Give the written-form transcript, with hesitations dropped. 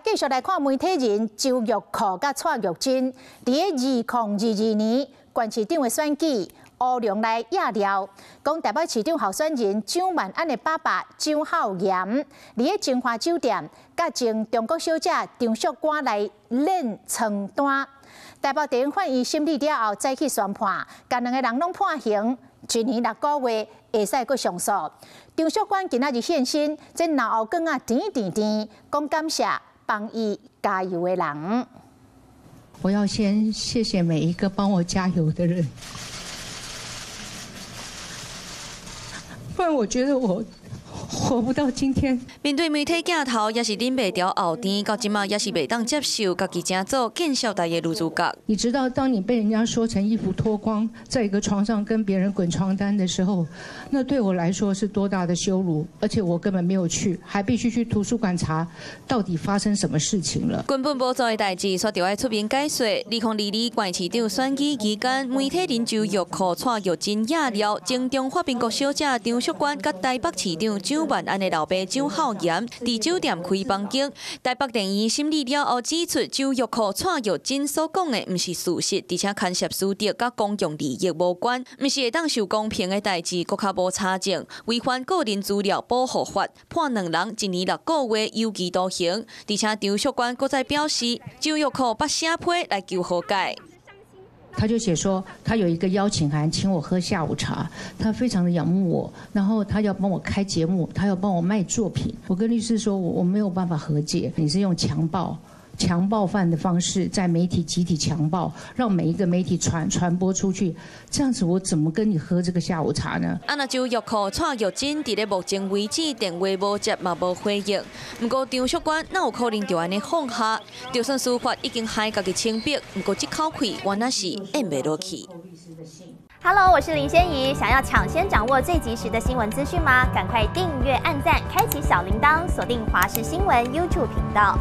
繼續來看媒體人周玉蔻佮蔡玉真，佇咧2022年縣市長的選舉，烏龍來掖料，講台北市長候選人蔣萬安的爸爸蔣孝嚴，佇咧晶華酒店，佮前中國小姐張淑娟來練床單。台北地方法院審理了後，早起宣判，共兩個人攏判刑1年6個月，會使閣上訴。張淑娟今仔日現身，這腦後梗仔甜甜甜，講感謝幫伊加油的人。我要先謝謝每一個幫我加油的人，不然我覺得我活不到今天。面對媒體鏡頭，也是忍袂牢喉甜，到這馬也是袂當接受家己成做見笑代的女主角。你知道，當你被人家說成衣服脫光，在一個床上跟別人滾床單的時候，那對我來說是多大的羞辱！而且我根本沒有去，還必須去圖書館查到底發生什麼事情了。根本無做的代誌，煞著愛出面解說。2022縣市長選舉期間，媒體人周玉蔻、蔡玉真掖料，前中華民國小姐張淑娟佮台北市長蔣萬安的老爸蔣孝嚴，佇酒店開房間。台北地院審理了後指出，周玉蔻、蔡玉真所講的毋是事實，而且牽涉私德佮公共利益無關，毋是會當受公平的代誌，閣較無查證，違反個人資料保護法，判兩人1年6個月有期徒刑。而且張淑娟閣再表示，周玉蔻捌寫批來求和解。他就寫說，他有一個邀請函，請我喝下午茶。他非常的仰慕我，然後他要幫我開節目，他要幫我賣作品。我跟律師說，我沒有辦法和解。你是用強暴、強暴犯的方式在媒體集體強暴，讓每一個媒體傳播出去，這樣子我怎麼跟你喝這個下午茶呢？啊，若周玉蔻、蔡玉真佇咧目前為止電話無接嘛無回應。毋過張淑娟哪有可能就按呢放下？就算司法已經害家己清白，毋過這口氣原來是咽袂落去。 Hello，我是林仙怡，想要搶先掌握最及時的新聞資訊嗎？趕快訂閱、按讚、開啟小鈴鐺，鎖定華視新聞 YouTube 頻道。